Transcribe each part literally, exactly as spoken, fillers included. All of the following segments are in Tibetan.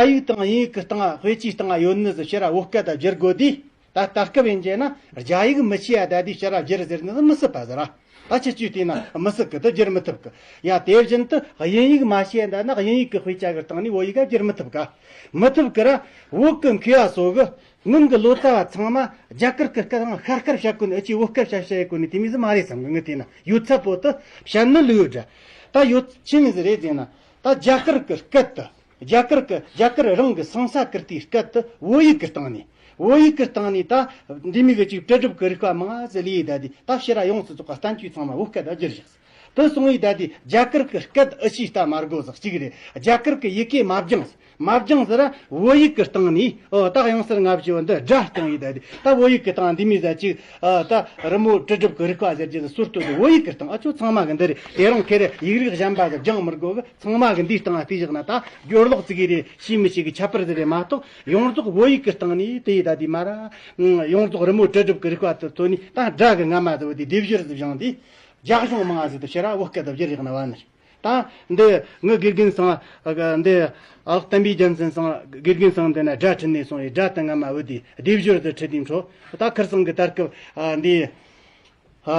རྒྱ་ཡིག་དང་དབྱིན་ཡིག་གི་སྟེང་དཔེ་ཆའི་སྟེང་ཡོད་ནི་ཟིག་ཕྱིར་བོད་སྐད་དུ་བསྒྱུར་དགོས་དུས། ད་ལྟ་སྐབས་ཡིན་རྒྱུ་ན་རྒྱ་ཡིག་མི་ཤེས་ཡ་ད་དེ་ཕྱིར་བསྒྱུར་ཟེར་ནི་མི་སྲིད་པ་ཟེར་ར། ད་ཁྱེད་ཀྱིས་བལྟས་ན་མི་སྲིད་གི། དེ་བསྒྱུར་མི་ཐུབ་གི། ཡ་དེ་བཞིན་དུ་དབྱིན་ཡིག་མ་ཤེས་ཡ་ད་ན་དབྱིན་ཡིག་གི་དཔེ་ཆ་གི་སྟེང་ནས་བོད་ཡིག་ག་བསྒྱུར་མི་ཐུབ་ག། མི་ཐུབ་གི་ར། བོད་གི་མཁས་པ་ཚོ་གི་སྔོན་གི་ལོ་ཙཱ་བ་ཚང་མ་རྒྱ་གར་གི་སྐད་དང་ཤར་སྐད་བཤད་གོ་ནི། ཨ་ཅེ་བོད་སྐད་བཤད་བཤད་གོ་ནི་དེ་མོ་ཟིག་མ་རེད་བསམ་གི། ངས་བལྟས་ན་ཡོད་ཚད་པོ་དེ་བཤད་ནི་ལོས་ཡོད་འདྲ། ད་ཡོད་ཆི་མོ་ཟིག་རེད་ཟེར་ན། ད་རྒྱ་གར་གི་སྐད་དེ། རྒྱ་གར་གི། རྒྱ་གར་རང་གི་སིང་ས་ཀིརྟིའི་སྐད་དེ་བོད་ཡིག་གི་སྟེང་ནས། བོད་ཡིག་གི་སྟེང་ནས་ད་འདི་མོ་གི་ཅིག་གྲུབ་གྲུབ་གི་རིག་པ་མང་ཟིག་ལས་ཡེ་ད་དེ། ད་ཕྱིར་ར་ཡོངས་སུ་རྫོགས་པ་བསྟན་བཅོས་ཚང་མ་བོད་སྐད་དུ་བསྒྱུར་བཞག་དེ་སོང་ཡེ་ད་དེ་རྒྱ་གར་གི་སྐད་ཨ་ཅེ་ལྟ་མ་དགོས་ཟིག་གཅིག་རེད། རྒྱ་གར་གི་ཡི་གེ་མ་སྦྱངས། མ་སྦྱངས་ཟེར་ར། བོད་ཡིག་གི་སྟེང་ནས། ཨོ། ད་ཡང་སར་ང་བཞི་བོ་འདི་སྒྲ་སྦྱངས་ཡེ་ད་དེ། ད་བོད་ཡིག་གི་སྟེང་འདི་མོ་ཟིག་ཅིག་ཨ། ད་རི་མོ་གྲུབ་གྲུབ་གི་རིག་པ་ཟེར་རྒྱུ་ཟིག་སྲོལ་གཏོད་དེ། བོད་ཡིག་གི་སྟེང་ཨ་ཅོ་ཚང་མ་གི་འདི་རེད། དེ་རིང་ཁེ་རེ་ཡིག་རིགས་གཞན་པ་ཟིག་སྦྱང་མི་དགོས་གི། ཚང་མ་གི་འདིའི་སྟེང་ལ་བལྟས་བཞག་ན། ད་སྦྱོར་ཀློག་ཙི་གེ་རེ་ཤེས་མི་ཤེས་གི་ཁྱད་པར་ཟིག་རེད་མ་གཏོགས། ཡོངས་རྫོགས་བོད་ཡིག་གི་སྟེང་ནས་དེ་ཡེ་ད་དེ་མ་ར། ཡོངས་རྫོགས་རི་མོ་གྲུབ་གྲུབ་གི་རིག་པ་དེ་ཐོན་ནས། ད་སྒྲ་གི་རྔ་མ་ཟིག་བོ་དེ་སྡེབ་སྦྱོར་ཟིག་སྦྱངས་དེ། རྒྱ་གཞུང་མང་ང་ཟིག་དེ་ཕྱིར་ར་བོད་སྐད་དུ་བསྒྱུར་བཞག་ན་བ་ནི། ད་འདི་ངའི་དགེ་རྒན་ཚང་། འདི་ཨ་ལགས་བསྟན་པའི་རྒྱལ་མཚན་ཚང་། དགེ་རྒན་ཚང་འདི་ན་སྒྲ་ཁྲིད་ནས་སོང་ཡེ། སྒྲ་དེ་རྔ་མ་བོ་དེ་སྡེབ་སྦྱོར་ཟིག་ཁྲིད་དེ་འཕྲོ། ད་ཁིར་ཚང་གི་ད་སྐབས་ཨ་འདི་ཨ་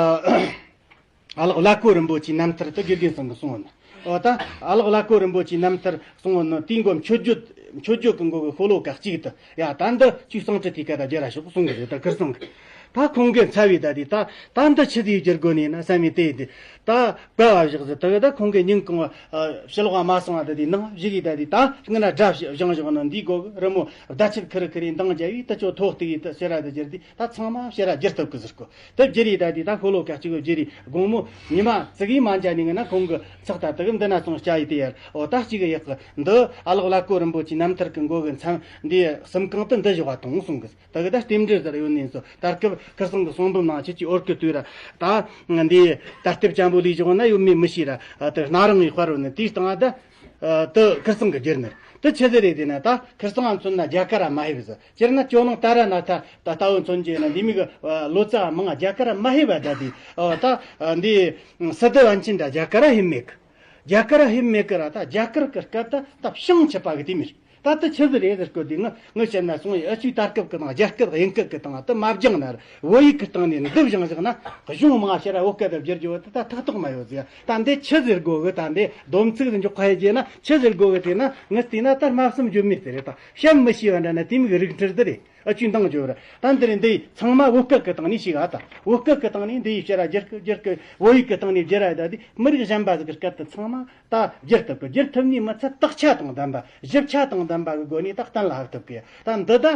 ཨ་ལགས་བླ་ཁོ་རིན་པོ་ཆེའི་རྣམ་ཐར་དེ་དགེ་རྒན་ཚང་གིས་གསུངས་ཡོད་ནི། ཨོ། ད་ཨ་ལགས་བླ་ཁོ་རིན་པོ་ཆེའི་རྣམ་ཐར་གསུངས་ཡོད་ནི་དེའི་མགོ་མཆོད་བརྗོད། མཆོད་བརྗོད་ཀྱི་མགོ་གི་ཤོ་ལོ་ཀ་གཅིག་ཏུ། ཡ། ད་འདི་ཁྱོས་གསང་སྤྲུལ་དེའི་སྐད་དུ་བསྒྱུར་ར་ཤོག་གསུང་གི་རེད། ད་ཁིར་ཚང་གིས། ད་ཁོང་གིས་འཚབ་ཡེ་ད་དེ། ད་ད་འདི་ཆི་ཟིག་བསྒྱུར་དགོས་ནི་ཡིན་ན་བསམ་ཡེ་དེ་ཡེ་དེ། ད་བཀའ་བཞག་ཟིག། ད་གི་ད་ཁོང་གིས་སྙིང་གང་བ་ཕྱི་ལོགས་མ་སོང་བ་ད་དེ་ནང་བཞུགས་ཡེ་ད་དེ། ད་སྔོན་ན་སྒྲ་བཞེངས་བཞག་ནི་འདིའི་མགོ་གི་རི་མོ་བརྡ་ཆད་ཁིར་ཁིར་ཡེ་འདང་རྒྱབ་ཡེ། ད་ཅོ་ཐོག་ཏུ་ཡེ་ད་ཕྱིར་ར་དེ་བསྒྱུར་དེ། ད་ཚང་མ་ཕྱིར་ར་བསྒྱུར་ཐུབ་གི་ཟེར་གོ། དེ་བསྒྱུར་ཡེ་ད་དེ། ད་ཤོ་ལོ་ཀ་གཅིག་གི་བསྒྱུར་ཡེ། དགོང་མོ་ཉི་མ་ཙི་གེ་མ་འཇག་ནས་ངེ་ན་ཁོང་གི་ཚགས་ད་དེ་གི་འདི་ན་སོང་བཅར་ཡེ་དེ་ཡར། ཨོ། ད་གཅིག་གི་ཡག་གི་འདི་ཨ་ལགས་བླ་ཁོ་རིན་པོ་ཆེའི་རྣམ་ཐར་གི་མགོ་གི་མཚམས་འདི་གསུམ་གང་དུ་འདི་བཞག་པ་དང་གསུང་གི། ད་གི་ད་རྟེན་འབྲེལ་ཟེར་ཡོད་ནི་ཡིན་སོ། ད་སྐབས་ཁིར་ཚང་གི་གསུང་འབུམ་ནང་ཁྱེད་ཀྱིས་འོར་གི་ལྟོས་ར། ད་འདི་ད་ལྟེབ་ཅན་པོ་ལས་བཞག་ན་ཡོད་མེད་མི་ཤེས་ར། ཨ། དེ་སྣ་རིང་ཡེ་དཔར་ཡོད་ནི། དེའི་སྟེང་ད་ཨ་དེ་ཁིར་ཚང་གིས་བསྒྱུར་ནི་རེད། དེ་ཆི་ཟིག་རེད་དེ་ན། ད་ཁིར་ཚང་མཚོན་ན་རྒྱ་གར་ར་མ་ཧེ་བི་ཟེར། སྤྱིར་ན་ཇོ་ནང་ཏཱ་ར་ན་ཐ་ད་ལྟ་བུ་མཚོན་རྒྱུ་ན་འདི་མོ་གི་ཨ་ལོ་ཙཱ་མང་ང་རྒྱ་གར་ར་མ་ཧེ་བི་ད་དེ། ཨ། ད་ཨ་འདི་སི་ཏཱ་པཎ་ཆེན་ད་རྒྱ་གར་ར་ཧེ་མེད་གི། རྒྱ་གར་ར་ཧེ་མེད་གི་ར། ད་རྒྱ་གར་གི་སྐད་ད་ད་བྱང་ཆུབ་པ་གི་དེ་མོ་རེད། ད་དེ་ཆི་ཟིག་རེད་ཟེར་གོ་དེ། ངི་ངི་བཤད་ན་སོང་ཡེ། ཨ་ཅོ་ད་སྐབས་གི་ནང་རྒྱ་སྐད་དབྱིན་སྐད་གི་སྟེང་དེ་མ་སྦྱངས་ན་ར། བོད་ཡིག་གི་སྟེང་ནས་འདི་སྦྱངས་བཞག་ན། གཞུང་མང་ང་ཕྱིར་ར་བོད་སྐད་དུ་བསྒྱུར་རྒྱུ་བོ་དེ་ད་ཏག་ཏག་མ་ཡོད་ཟེར། ད་འདི་ཆི་ཟེར་དགོས་གི། ད་འདི་སྡོམ་ཚིག་ཟིག་འཇོག་ཁ་ཡེ་རྒྱུ་ན་ཆི་ཟེར་དགོས་གི་དེ་ན། ངས་བལྟས་ན་ད་དམའ་གསུམ་བརྗོད་མེད་དེ་རེད། ད་བཤད་མི་ཤེས་པ་འདྲ་ན་དེ་མོ་གི་རིགས་འཕྲུལ་དེ་རེད། ཨ་ཅོ་འདང་རྒྱོབ་ར། ད་འདི་རེད། འདི་ཚང་མ་བོད་སྐད་གི་སྟེང་ནས་ཤེས་ག། ད་བོད་སྐད་གི་སྟེང་ནས་འདི་ཡེ་ཕྱིར་ར་བསྒྱུར་གི་བསྒྱུར་གི། བོད་ཡིག་གི་སྟེང་ནས་བསྒྱུར་ར་ཡེ་ད་དེ། མི་རིགས་གཞན་པ་ཟིག་གི་སྐད་དེ་ཚང་མ་ད་བསྒྱུར་ཐུབ་གི། བསྒྱུར་ཐུབ་ནི་མི་ཚད་དག་ཆ་དང་ལྡན་པ། ཞིབ་ཆ་དང་ལྡན་པ་གི་སྒོ་ནས་ད་གཏན་ལ་ཕབ་ཐུབ་གི། ད་འདི་ད་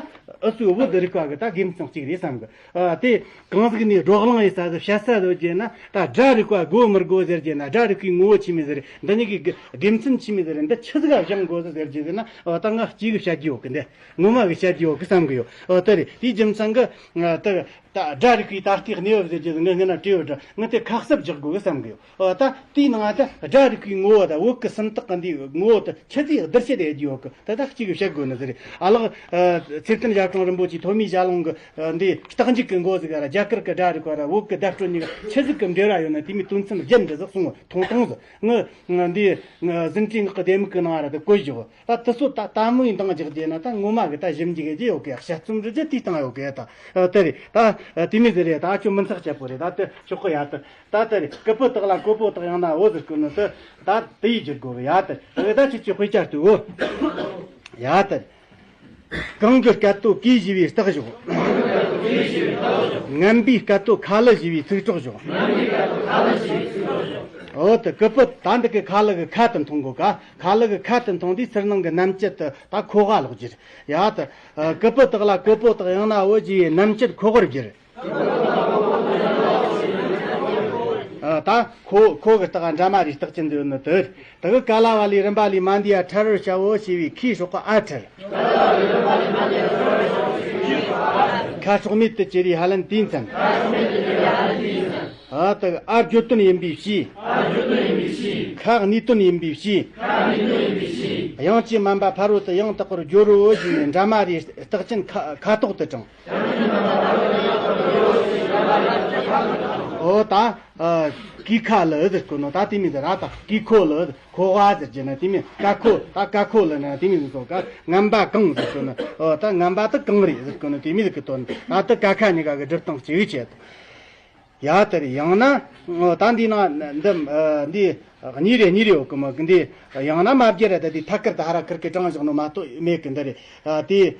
ཨུ་ཚོའི་བོད་རིག་པ་གི་ད་དགེ་མཚན་གཅིག་རེད་བསམ་གི། ཨ། དེ་གང་ཟིག་ནས་བགྲོ་གླེང་ཡེ་ས་ཟིག་བཤད་ས་ཟིག་བྱས་ན། ད་སྒྲ་རིག་པ་དགོས་མི་དགོས་ཟེར་རྒྱུ་ན། སྒྲ་རིག་པའི་ངོ་བོ་ཆི་མོ་ཟིག་རེད། འདི་གཉིས་ཀྱི་དགེ་དགེ་མཚན་ཆི་མོ་ཟིག་རེད། འདི་ཆི་ཟིག་ག་སྦྱང་དགོས་ཟེར་རྒྱུ་ཟེར་ན། ཨོ། ད་ང་གཅིག་གི་བཤད་རྒྱུ་ཡོད་གི། འདི་ངོ་མ་གི་བཤད་རྒྱུ་ཡོད་གི་བསམ་གི་ཡོད། ཨོ། དེ་རེད། དེའི་རྒྱུ་མཚན་གི། ཨ། ད་ད་སྒྲ་རིག་པའི་ད་ལྟའི་གནས་བབ་ཟེར་རྒྱུ་ཟིག་ངས་སྔོན་ན་བྲིས་ཡོད་དྲ། ངས་དེ་ཁ་གསབ་རྒྱག་དགོས་གི་བསམ་གི་ཡོད། ཨོ། ད་དེའི་ནང་ད་སྒྲ་རིག་པའི་ངོ་བོ་ད་བོད་གི་སུམ་རྟགས་གི་འདིའི་ངོ་བོ་ད་ཆི་ཟིག་བསྡུར་བྱེད་དེ་ཡོད་གི། ད་ད་གཅིག་གི་བཤད་དགོས་ནི་ཟིག་རེད། ཨ་ལགས། ཨ། ཚེ་བརྟན་ཞབས་དྲུང་རིན་པོ་ཆེའི་ཐོན་མིའི་ཞལ་ལུང་གི། ཨ། འདི་རྟགས་འཇུག་གི་མགོ་ཟིག་ག་ར། རྒྱ་གར་གི་སྒྲ་རིག་པ་ར་བོད་གི་བརྡ་སྤྲོད་གཉིས་ཀ་ཆི་ཟིག་གི་འབྲེལ་བ་ཡོད་ན་དེ་མོའི་དོན་ཚན་བརྒྱད་འདི་ཟིག་གསུངས། ཐུང་ཐུང་ཟིག། ངི་ངི་འདི་ངི་ཟིན་བྲིས་ངག་གི་ལྡེ་མིག་གི་ནང་ར་དེ་བཀོད་བཞག། ད་དེ་ཚོ་ད་ལྟད་མོའི་འདང་རྒྱག་རྒྱུ་ན་ད་ངོ་མ་གི་ད་ཞིབ་འཇུག་ཡེ་རྒྱུ་ཡོད་གི། ཡག་དཔྱད་རྩོམ་རིག་རྒྱུ་དེའི་སྟེང་ཡོད་གི། ད་དེ་རེད། ད་དེ་མོ་ཟིག་རེད། ད་ཁྱོད་མི་ཚགས་ཆད་པོ་རེད། ད་དེ་ཆོག་གི། ཡ། ད་ད་དེ་རེད། ཀུ་པུ་དག་ལ་ཀོ་པོ་དག་ཡང་ན་འོ་ཟེར་གོ་ནི་དེ་ད་དེ་ཡེ་བསྒྱུར་དགོས་གི། ཡ། དེ་རེད། ད་ཁྱོད་ཀྱིས་དཔེ་ཆ་ལྟོས་འོ། ཡ། དེ་རེད། གང་གི་སྐད་དོད་གོས་བཞེས་པའི་རྟགས་བཞག། ངན་པའི་སྐད་དོད་ཁ་ལུད་བཞེས་པའི་ཚིག་གྲོགས་བཞག། འོ། དེ་ཀུ་པུ་ད་འདི་གི་ཁ་ལུད་གི་ཁ་དེ་མཐོང་གོ་ག། ཁ་ལུད་གི་ཁ་དེ་མཐོང་དུས་ཚུར་ནང་གི་རྣམ་བཅད་དེ་ད་ཁོ་ག་ལོག་རྒྱུ་རེད། ཡ། དེ་ཀུ་པུ་དག་ལ་ཀོ་པོ་དག་ཡང་ན་འོ་ཞེས་པའི་རྣམ་བཅད་ཁོ་གར་བསྒྱུར། ཨ། ད་ཁོ་ཁོ་གི་རྟགས་འདྲ་མ་རེད། རྟགས་ཅན་དུ་ཡོད་ནི་དེ། དེ་གི་ཀ་ལ་བ་ལས་རིམ་པ་ལས་མ་འདས་ཡ་ཁྲ་རུ་བྱ་བོ་ཞེས་པའི་ཁའི་སྲོག་གི་ཨ་ཁྲར། ཁ་སྲོག་མེད་དུ་གྱུར་པའི་ཧ་ལན་དེའི་མཚན། ཨ། དེ་གི་ཨ་བརྗོད་དོན་ཡིན་པའི་ཕྱིར། ཁ་གནས་དོན་ཡིན་པའི་ཕྱིར། དབྱངས་ཀྱིས་དམན་པ་ཕ་རོལ་ཏུ་ཡང་དག་པར་སྦྱོར་རོ་ཞེས་པའི་འདྲ་མ་རེད། རྟགས་ཅན་ཁ་ཁ་དོག་ཏུ་དྲངས། ཨོ་ད་ཨ་ཀི་ཁ་ལི་ཟེར་གོ་ནོ་ད་དེ་མི་ཟེར་ར། ད་ཀི་ཁོ་ལི། ཁོ་བ་ཟེར་གྱི་ན་དེ་མི་ཀ་ཁོ། ད་ཀ་ཁོ་ལི་ན་དེ་མི་ཟེར་སོ། ཀ་ངན་པ་གང་ཟེར་གོ་ནོ། ཨོ་ད་ངན་པ་ད་གང་རེད་ཟེར་གོ་ནོ་དེ་མི་ཟེར་གི་དོན། ད་ད་ཀ་ཁ་གཉིས་ཀ་གི་སྒྲུབ་སྟངས་གཅིག་བྱེད། ཡ་དེར་ཡང་ན་ད་འདི་ན་འདི་འདི་གཉིས་རེ་གཉིས་རེ་ཡོད་གི་མོ་གི། འདི་ཡང་ན་མ་བརྒྱབ་ར། ད་འདི་ཐད་ཀར་ད་ཧ་ར་ཁིར་གི་དྲངས་བཞག་ནོ་མ་གཏོགས་མེད་གི། འདི་རེད། ཨ་དེ་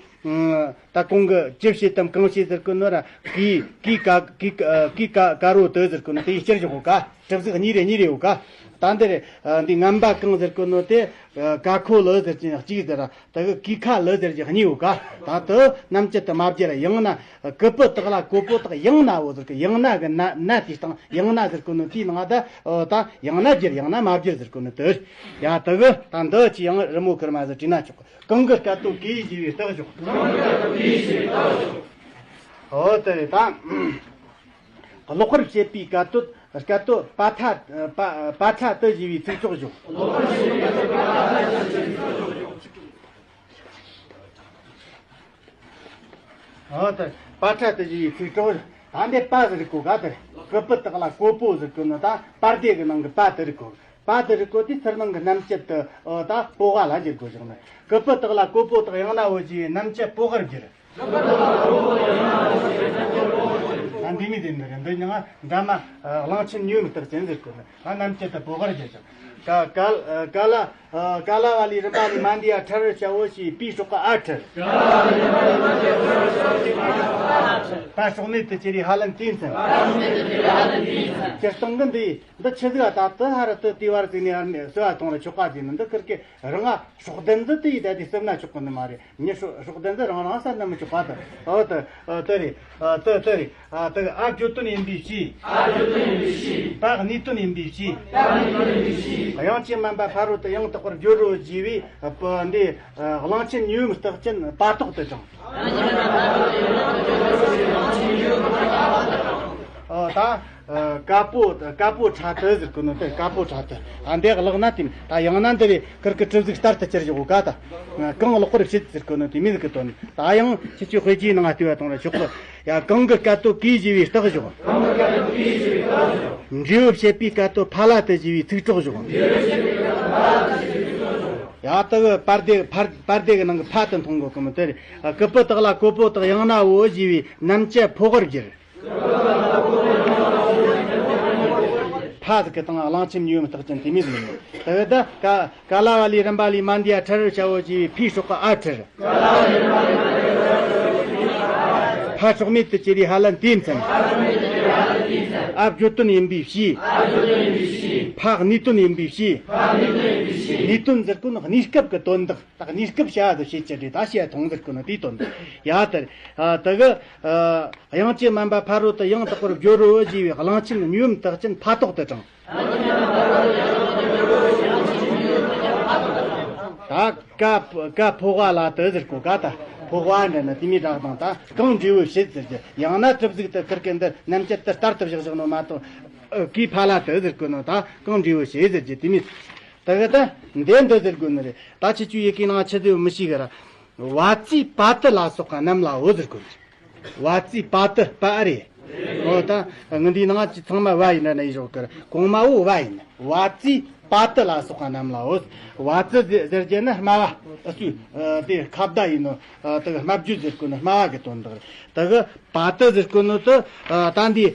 ད་གོང་གི་ཅི་བྱེད་དམ་གང་བྱེད་ཟེར་གི་ནོ་ར། ཀི་ཀི་ཀ་ཀི་ཀ་ཀི་ཀ་ཀ་རོ་དེ་ཟེར་གི་ནོ་དེ་སྤྱིར་བཞག་གོ་ཀ། གྲུབ་ཚུལ་གཉིས་རེ་གཉིས་རེ་ཡོད་ཀ། ད་འདི་རེད། ཨ་འདི་ངན་པ་གང་ཟེར་གི་ནོ་དེ་ཀ་ཁོ་ལི་ཟེར་གྱི་གཅིག་ཟེར་ར། ད་གི་ཀི་ཁ་ལི་ཟེར་གྱི་གཉིས་ཡོད་ཀ། ད་དུ་རྣམ་བཅད་དུ་མ་བརྒྱབ་ར། ཡང་ན་ཀུ་པུ་དག་ལ་ཀོ་པོ་དག་ཡང་ནའོ་ཟེར་གི། ཡང་ན་གི་ན་ན་དེའི་སྟེང་ཡང་ན་ཟེར་གོ་ནོ་དེའི་ནང་ད། ཨོ་ད་ཡང་ན་བརྒྱབ་ཡང་ན་མ་བརྒྱབ་ཟེར་གོ་ནོ་དེ། ཡ་ད་གི་ད་འདི་ཅི་ཡང་རི་མོ་ཁུར་མ་ཟེར་བྲིས་ན་ཆོག་གི། གང་གི་སྐད་དོད་གི་ཞེས་པའི་རྟགས་འཇོག། གང་གི་སྐད་དོད་གི་ཞེས་པའི་རྟགས་འཇོག། ཨོ་དེ་རེད་ད། ཀློག་པར་བྱེད་པའི་སྐད་དོད། སྐད་དོད་པ་ཐ་པ་པ་ཐ་ཏི་ཞེས་པའི་ཚིག་གྲོགས་འཇོག། ཨོ་ད་པ་ཐ་ཏི་ཞེས་པའི་ཚིག་གྲོགས། ད་འདི་པ་ཟེར་གོ་ག་དེར། ཀུ་པུ་དག་ལ་ཀོ་པོ་ཟེར་གོ་ནོ་ད་པ་སྡེ་གི་ནང་གི་པ་དེ་རེད་གོ། པ་དེ་རེད་གོ་དེ་ཚུར་ནང་གི་རྣམ་བཅད་དུ། ཨོ་ད་པོ་ག་ལ་བསྒྱུར་དགོས་བྱུང་ནི། ཀུ་པུ་དག་ལ་ཀོ་པོ་དག་ཡང་ནའོ་ཞེས་པའི་རྣམ་བཅད་པོ་གར་བསྒྱུར། ད་འདི་མི་དེ་འདི་རེད། འདི་ཉང་འདྲ་མ་གླང་ཆེན་ཉུང་མི་རྟགས་ཅན་ཟེར་གོ་ནི། ད་རྣམ་བཅད་དུ་པོ་གར་བསྒྱུར་ཅིང་། ཀ་ཀ་ཀ་ལ། ཀ་ལ་བ་ལི་རིམ་པ་ལི་མ་འདི་ཡ་ཁྲ་རུ་ཤ་འོ་ཞེས་པའི་སྲོག་ག་ཨ་ཁྲར། པ་སྲོག་མེད་དུ་གྱུར་པའི་ཧ་ལན་ཏིན་ཚན། སྤྱིར་བཏང་གི་འདི་འདི་ཆི་ཟིག་ཨ། ད་དུ་ཧ་ར་དུ་དེ་བར་ཟིག་ནས་ཨ་ནི་གསོལ་བ་གཏོང་ར་ཆོག་ག་ཟེར་ནི། འདི་ཁིར་གི་རང་ང་སྲོག་ལྡན་འདི་དེ་ཡི་ད་དེ་བསམ་ན་ཆོག་གི་ནི་མ་རེད། མྱི་སྲོག་སྲོག་ལྡན་འདི་རང་རང་བསམ་ན་མི་ཆོག་པ་དང་། ཨོ་དེ་ཨོ་དེ་རེད། ཨ་དེ་དེ་རེད། ཨ་དེ་ཨ་བརྗོད་དོན་ཡིན་པའི་ཕྱིར། ཨ་བརྗོད་དོན་ཡིན་པའི་ཕྱིར། པ་གནས་དོན་ཡིན་པའི་ཕྱིར། པ་གནས་དོན་ཡིན་པའི་ཕྱིར། དབྱངས་ཅན་མན་པ་ཕ་རོལ་ཏུ་ཡང་དག་པར་བརྗོད་རོ་ཞེས་པའི་འདི་གླང་ཆེན་ཉུང་མི་རྟགས་ཅན་པ་ཏོག་ཏུ་དྲངས། ཨོ་ད་ཀ་པོ་ཀ་པོ་ཁྲ་ཏི་ཟེར་གོ་ནོ་དེ། ཀ་པོ་ཁྲ་ཏི། ཨ་འདི་ཀློག་ན་དེ་ད་ཡང་ན་འདི་རེད། ཁིར་གི་གྲུབ་ཚུལ་ལྟར་དུ་བསྒྱུར་བཞག་གོ་ག་ད། གང་ཀློག་པར་བྱེད་ཟེར་གོ་ནོ་དེ་མི་ཟིག་གི་དོན། ད་ཡང་ཁྱེད་ཆོས་དཔེ་རྒྱའི་ནང་ལྟོས་པ་གཏོང་ར་ཆོག་གི། ཡ་གང་གི་སྐད་དོད་གི་ཞེས་པའི་རྟགས་འཇོག། འབྲས་བུ་བྱེད་པའི་སྐད་དོད་ཕ་ལ་ཏི་ཞེས་པའི་ཚིག་གྲོགས་འཇོག། ཡ་ད་གི་པ་སྡེ་ཕ་པ་སྡེ་གི་ནང་གི་ཕ་དེ་མཐོང་གོ་གི་མི་དེ་རེད། ཀུ་པུ་དག་ལ་ཀོ་པོ་དག་ཡང་ནའོ་ཞེས་པའི་རྣམ་བཅད་པོ་གར་བསྒྱུར། ཕ་ཟིག་གི་སྟེང་གླང་ཆེན་ཉུང་མི་རྟགས་ཅན་དེ་མོ་ཟིག་ཡིན། དེ་ད་ཀ་ཀ་ལ་བ་ལི་རིམ་པ་ལི་མ་འདི་ཡ་ཁྲ་རུ་ཤ་འོ་ཞེས་པའི་ཕའི་སྲོག་ག་ཨ་ཁྲར། ཕ་སྲོག་མེད་དུ་གྱུར་པའི་ཧ་ལན་ཏིན་ཚན། ཨ་བརྗོད་དོན་ཡིན་པའི་ཕྱིར། ཕ་གནས་དོན་ཡིན་པའི་ཕྱིར། གནས་དོན་ཟེར་གོ་ནོ་གནས་སྐབས་ཀྱི་དོན་དག། ད་གནས་སྐབས་བྱ་བ་དེ་བྱེད་ཀྱི་རེད། ད་བྱས་མཐོང་ཟེར་གོ་ནོ་དེའི་དོན་དག། ཡ་དེར་ད་གི་དབྱངས་ཅན་མན་པ་ཕ་རོལ་ཏུ་ཡང་དག་པར་བརྗོད་རོ་ཞེས་པའི་གླང་ཆེན་ཉུང་མི་རྟགས་ཅན་ཕ་ཏོག་ཏུ་དྲངས། ད་ཀ་ཀ་ཕོ་བ་ལ་ཏི་ཟེར་གོ་ག། ད་ཕོ་བ་འདྲ་ན་དེ་མོ་སྒྲ་དང་། ད་གང་འབྲས་བུ་བྱེད་ཟེར་གྱི། ཡང་ན་གྲུབ་ཚུལ་དུ་ཁིར་གི་འདི་རྣམ་བཅད་དུ་ལྟར་དུ་བཞག་བཞག་ནོ་མ་གཏོགས། ཨ་གི་ཕ་ལ་ཏི་ཟེར་གོ་ནོ་ད་གང་འབྲས་བུ་བྱེད་ཟེར་གྱི་དེ་མོ། ད་གི་ད་འདི་འདི་ཟེར་དགོས་ནི་རེད། ད་ཁྱེད་ཆོས་ཡི་གེའི་ནང་ཆི་ཟེར་མི་ཤེས་གི་ར། བ་ཙའི་པ་ཏི་ལ་སོགས་པ་རྣམས་ལའོ་ཟེར་དགོས་ནི་རེད། བ་ཙའི་པ་ཏི་པ་ཨ་རེད། འོ་ད་ངི་འདིའི་ནང་ཅི་ཚང་མ་བ་ཡིན་ན་ནི་ཡི་ཞོག་གི་ར། གོང་མ་བོ་བ་ཡིན། བ་ཙའི་པ་ཏི་ལ་སོགས་པ་རྣམས་ལའོ། བ་ཙི་ཟེར་རྒྱུ་ནི་སྨྲ་བ། ཨ་སུ་དེ་ཁ་བརྡ་ཡིན་ནོ། ད་གི་སྨྲ་བརྗོད་ཟེར་དགོས་ནི་སྨྲ་བ་གི་དོན་དག་རེད། ད་གི་པ་ཏི་ཟེར་དགོས་ནོ་དེ་ད་འདི་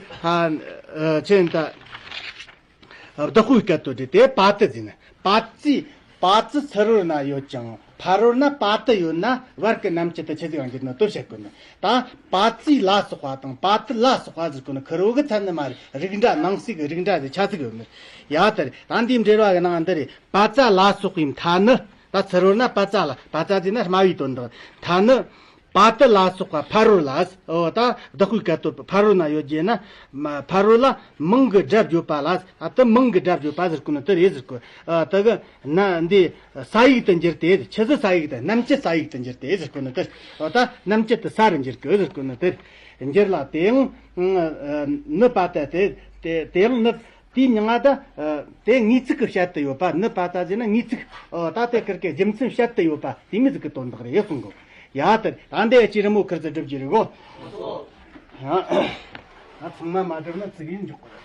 ཆི་ཡིན་ད། བདག་པོའི་སྐད་དོད་དེ་དེ་པ་ཏི་ཟེར་ནི། པ་ཙའི་པ་ཙི་ཚུར་རོལ་ན་ཡོད་ཅིང་ཕ་རོལ་ན་པ་ཏི་ཡོད་ན་བར་གྱི་རྣམ་བཅད་དེ་ཆི་ཟིག་ཡང་འགྱུར་ན་དོ་བྱེད་དགོས་ནི། ད་པ་ཙའི་ལ་སོགས་པ་དང་པ་ཏི་ལ་སོགས་པ་ཟེར་གོ་ནི་ཁུར་བོ་གི་མཚན་ནི་མ་རེད། རིགས་འདྲ་ནང་གསེས་ཀྱི་རིགས་འདྲ་ཟེར་ཆ་ཟིག་ཡོད་ནི། ཡ་དེར་ད་འདིའི་འགྲེལ་བ་གི་ནང་འདི་རེད། པ་ཙ་ལ་སོགས་པའི་མཐའ་ནི། ད་ཚུར་རོལ་ན་པ་ཙ་ལ། པ་ཙ་ཟེར་ན་སྨྲ་བའི་དོན་དག། མཐའ་ནི། པ་ཏི་ལ་སོགས་པ་ཕ་རོལ་ལ། འོ་ད་བདག་པོའི་སྐད་དོད་ཕ་རོལ་ན་ཡོད་རྒྱུ་ན། མ་ཕ་རོལ་ལ་མིང་གི་སྒྲ་བརྗོད་པ་ལ། ཨ་ད་མིང་གི་སྒྲ་བརྗོད་པ་ཟེར་གོ་ནི་དེ་རེད་ཟེར་གོ། ཨ་ད་གི་ན་འདི་ས་ཡིག་ཏུ་འགྱུར་ཏེ། ཆི་ཟིག་ས་ཡིག་ཏུ། རྣམ་བཅད་ས་ཡིག་ཏུ་འགྱུར་ཏེ་ཟེར་གོ་ནི་དེ། འོ་ད་རྣམ་བཅད་དུ་ས་རུ་འགྱུར་གི་ཟེར་གོ་ནི་དེ། འགྱུར་ལ་དེ་ཡང་ནི་པ་ཏ་སྟེ། དེ་དེ་ཡང་ནི། དེའི་མྱིང་ང་ད། དེ་ངེས་ཚིག་གི་བཤད་དུ་ཡོད་པ། ནི་པ་ཏ་ཟེར་ན་ངེས་ཚིག་ཨོ་ད་དེ་ཁིར་གི་རྒྱུ་མཚན་བཤད་དུ་ཡོད་པ་དེ་མོ་ཟིག་གི་དོན་དག་རེད་གསུང་གོ། ཡ་དེ་ད་འདི་ཅི་རི་མོ་ཁིར་ཟིག་སྒྲུབ་རྒྱུ་རེད་གོ། ཚང་མ་མ་བསྒྲུབས་ན་ཙིག་ཡིན་འཇོག་གི་རེད།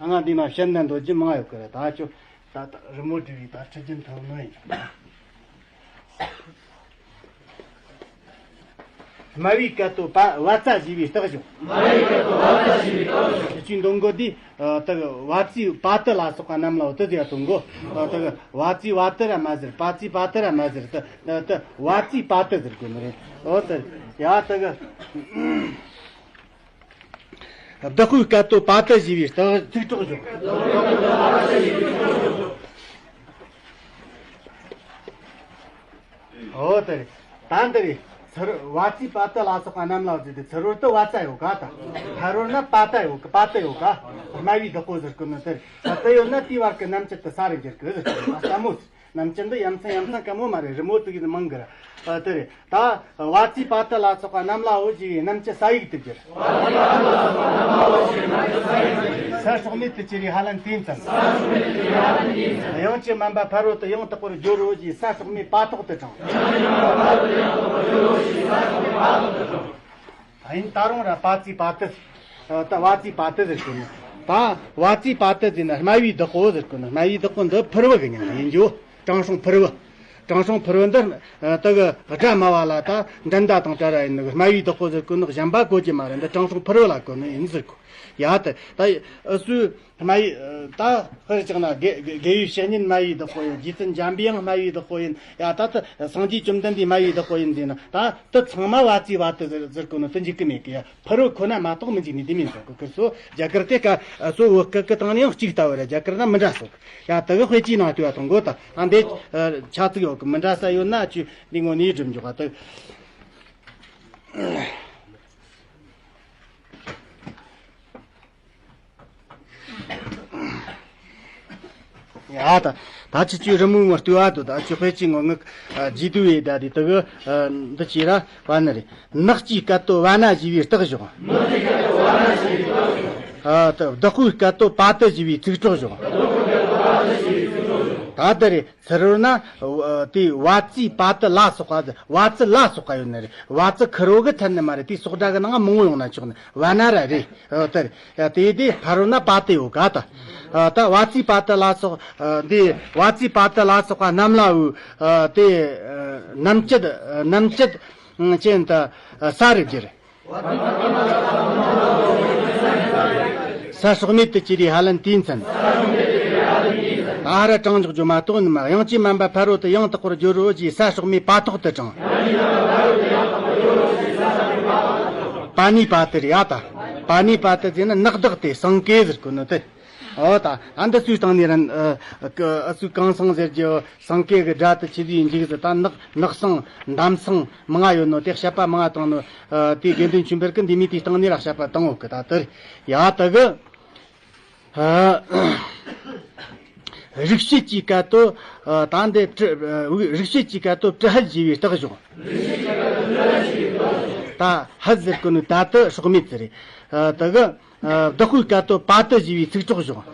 ཨ། ང་འདི་ན་བཤད་ན་འདོད་རྒྱུ་མང་ཡོད་གི་རེད། ད་ཁྱོད་ད་ད་རི་མོ་བྲིས་པའི་ད་ཁྲིད་རྒྱུ་མཐོང་ནོ་ཡིན། སྨྲ་བའི་སྐད་དོད་པ་བ་ཙ་ཞེས་པའི་རྟགས་བྱུང་། སྨྲ་བའི་སྐད་དོད་པ་ཙ་ཞེས་པའི་རྟགས་བྱུང་། ཁྱེད་ཀྱིས་འདོན་གོ་དུས། ཨ། ད་གི་བ་ཙའི་པ་ཏི་ལ་སོགས་པ་རྣམས་ལའོ་དེ་ཟེར་འདོན་གོ། ཨ། ད་གི་བ་ཙའི་བ་ཏི་ར་མ་ཟེར། པ་ཙའི་པ་ཏི་ར་མ་ཟེར། ད་ད་ད་བ་ཙའི་པ་ཏི་ཟེར་དགོས་ནི་རེད། འོ་ད་ཡ་ད་གི། བདག་པོའི་སྐད་དོད་པ་ཏི་ཞེས་པའི་རྟགས་ཚིག་གྲོགས་བྱུང་། འོ་དེ་རེད། ད་འདི་རེད། ཚུ་རོལ་བ་ཙའི་པ་ཏི་ལ་སོགས་པ་རྣམས་ལ་ཟེར་ཏེ། ཚུ་རོལ་དུ་བ་ཙ་ཡོད་ག། ད་ཕ་རོལ་ན་པ་ཏི་ཡོད་ག། པ་ཏི་ཡོད་ག། སྨྲ་བའི་བདག་པོ་ཟེར་གོ་ནི་དེ་རེད། ད་དེ་ཡོད་ན་དེའི་བར་གྱི་རྣམ་བཅད་དེ་ས་རུ་འགྱུར་གི་ཟེར་གོ་ནི། ད་ལྟ་མོ་ཟེར། རྣམ་བཅད་འདི་ཡ་མཚན་ཡ་མཚན་དཀའ་མོ་མ་རེད། རི་མོ་དེ་གི་མང་གི་ར། ཨ། དེ་རེད། ད་བ་ཙའི་པ་ཏི་ལ་སོགས་པ་རྣམས་ལའོ་ཞེས་པའི་རྣམ་བཅད་ས་ཡིག་ཏུ་བསྒྱུར། ས་སྲོག་མེད་དུ་གྱུར་པའི་ཧ་ལན་ཏིང་ཙམ། དབྱངས་ཀྱིས་དམན་པ་ཕ་རོལ་ཏུ་ཡང་དག་པར་སྦྱོར་རོ་ཞེས་ས་སྲོག་མེད་པ་ཐོག་ཏུ་དྲངས། ཨ། ཡིན། ད་རུང་ར་པ་ཙའི་པ་ཏི། ད་བ་ཙའི་པ་ཏི་ཟེར་གོ་ནི། ད་བ་ཙའི་པ་ཏི་ཟེར་ན་སྨྲ་བའི་བདག་པོ་ཟེར་གོ་ནི། སྨྲ་བའི་བདག་པོ་འདི་ཕུར་བུ་གི་མྱིང་ཡིན་རྒྱུ། དྲང་སྲོང་ཕུར་བུ། དྲང་སྲོང་ཕུར་བུ་འདི། ཨ། ད་གི་སྒྲ་སྨྲ་བ་ལ་ད་འགྲན་ཟླ་དང་བྲལ་བ་ཡིན་ནི། སྨྲ་བའི་བདག་པོ་ཟེར་གོ་ནི་གཞན་པ་གོ་རྒྱུ་མ་རེད། འདི་དྲང་སྲོང་ཕུར་བུ་ལ་གོ་ནི་ཡིན་ཟེར་གོ། ཡ། ད་ད་ཨུ་སུ་སྨྲ་བའི། ད་དཔེར་བཞག་ན་དགེ་དགེ་བའི་བཤེས་གཉེན་སྨྲ་བའི་བདག་པོ་ཡིན། རྗེ་བཙུན་འཇམ་པའི་དབྱངས་སྨྲ་བའི་བདག་པོ་ཡིན། ཡ། ད་ད་སངས་རྒྱས་བཅོམ་ལྡན་འདས་སྨྲ་བའི་བདག་པོ་ཡིན་ཟེར་ན། ད་དེ་ཚང་མ་བ་ཙའི་བ་ཏི་ཟེར་ཟེར་གོ་ནི་དེ་འཇིག་གི་མེད་གི། ཡ། ཕུར་བུ་ཁོ་ན་མ་གཏོགས་མི་འཇིག་ནི་དེ་མིན་ཟེར་གོ་གི། སོ་རྒྱ་གར་དེ་ཀ་སོ་བོད་སྐད་ཀྱི་སྟེང་ནས་ཡང་གཅིག་ལྟ་བུ་རེད། རྒྱ་གར་ན་མི་འདྲ་ཟེར་གི། ཡ། དེ་གི་དཔེ་ཅིག་ནང་ལྟོས་པ་དང་གོ། ད་ཨ་འདི་ཆ་ཚིག་ཡོད་གི། མི་འདྲ་ས་ཡོད་ན་ཅི་འདི་ངོ་ནས་སྒྲུབ་འཇོག་ག་དེ། ཡ། ད་ད་ཅི་ཅི་རི་མོའི་ངོ་ལྟོས་པ་དང་། ད་ཅི་དཔེ་ཅིག་ངོ་ངག་ཨ་རྗེས་ཟློས་ཡེ་ད་དེ་དེ་གི། ཨ། འདི་ཅི་ར་བ་ན་རེད། ནགས་ཀྱི་སྐད་དོད་བ་ན་ཞེས་པའི་རྟགས་བྱུང་། ནགས་ཀྱི་སྐད་དོད་བ་ན་ཞེས་པའི་རྟགས་བྱུང་། ཨ། ད་བདག་པོའི་སྐད་དོད་པ་ཏི་ཞེས་པའི་ཚིག་གྲོགས་བྱུང་། བདག་པོའི་སྐད་དོད་པ་ཏི་ཞེས་པའི་ཚིག་གྲོགས་བྱུང་། ད་དེ་རེད། ཚུ་རོལ་ན། ཨ། དེ་བ་ཙའི་པ་ཏི་ལ་སོགས་པ། བ་ཙི་ལ་སོགས་པ་ཡོད་ནི་རེད། བ་ཙི་ཁུ་རོ་གི་མཚན་ནི་མ་རེད། དེ་སོགས་སྒྲ་གི་ནང་མང་བོ་ཡོང་ན་ཆོག་ནི། བ་ན་ར་རེད། ཨ། དེ་རེད། ཡ། དེ་དེ་ཕ་རོལ་ན་པ་ཏི་ཡོད་ག། ད་ཨ་ད་བ་ཙའི་པ་ཏི་ལ་སོགས། ཨ། འདི་བ་ཙའི་པ་ཏི་ལ་སོགས་པ་རྣམས་ལའོ། ཨ། དེ་ཨ་རྣམ་བཅད། ཨ། རྣམ་བཅད་ཅན་དུ། ཨ། ས་རུ་བསྒྱུར། ས་སྲོག་མེད་དུ་གྱུར་པའི་ཧ་ལན་ཏིང་ཙམ། ད་ཧ་ར་དྲང་འཇོག་རྒྱུ་མ་གཏོགས་ནི་མ། དབྱངས་ཀྱིས་དམན་པ་ཕ་རོལ་ཏུ་ཡང་དག་པར་སྦྱོར་རོ་ཞེས་ས་སྲོག་མེད་པ་ཐོག་ཏུ་དྲངས། པ་ཎི་པ་ཏི་རེད། ཡ། ད་པ་ཎི་པ་ཏི་ཟེར་ན་ནགས་བདག་སྟེ་སེང་གེ་ཟེར་གོ་ནོ་དེ། འོ། ད་ཨ་འདི་ཚོའི་སྟེང་ནས་ར། ཨ་ཨ་ཚོས་གང་སེང་ཟེར་རྒྱུ། སེང་གེ་གི་སྒྲ་དེ་ཆི་ཟིག་འཇིག་ཟེར། ད་ནགས་ནགས་སེང་འདམ་སེང་མང་ང་ཡོད་ནོ་དེ་བཤད་པ་མང་ང་བཏང་ནོ། ཨ་དེ་དགེ་འདུན་ཆོས་འཕེལ་གི་འདི་མོ་དེའི་སྟེང་ནས་ར་བཤད་པ་བཏང་ཡོད་གི། ད་དེ་རེད། ཡ། ད་གི། ཨ་རིག་བྱེད་ཀྱི་སྐད་དོད། ཨ་ད་འདི་ཏྲི། ཨ་རིག་བྱེད་ཀྱི་སྐད་དོད་ཏྲི་ཧད་ཞེས་པའི་རྟགས་བྱུང་། ད་ཧད་ཟེར་གོ་ནི་ད་དེ་སྲོག་མེད་ཟེར་རེད། ཨ་ད་གི། ཨ་བདག་པོའི་སྐད་དོད་པ་ཏི་ཞེས་པའི་ཚིག་གྲོགས་བྱུང་།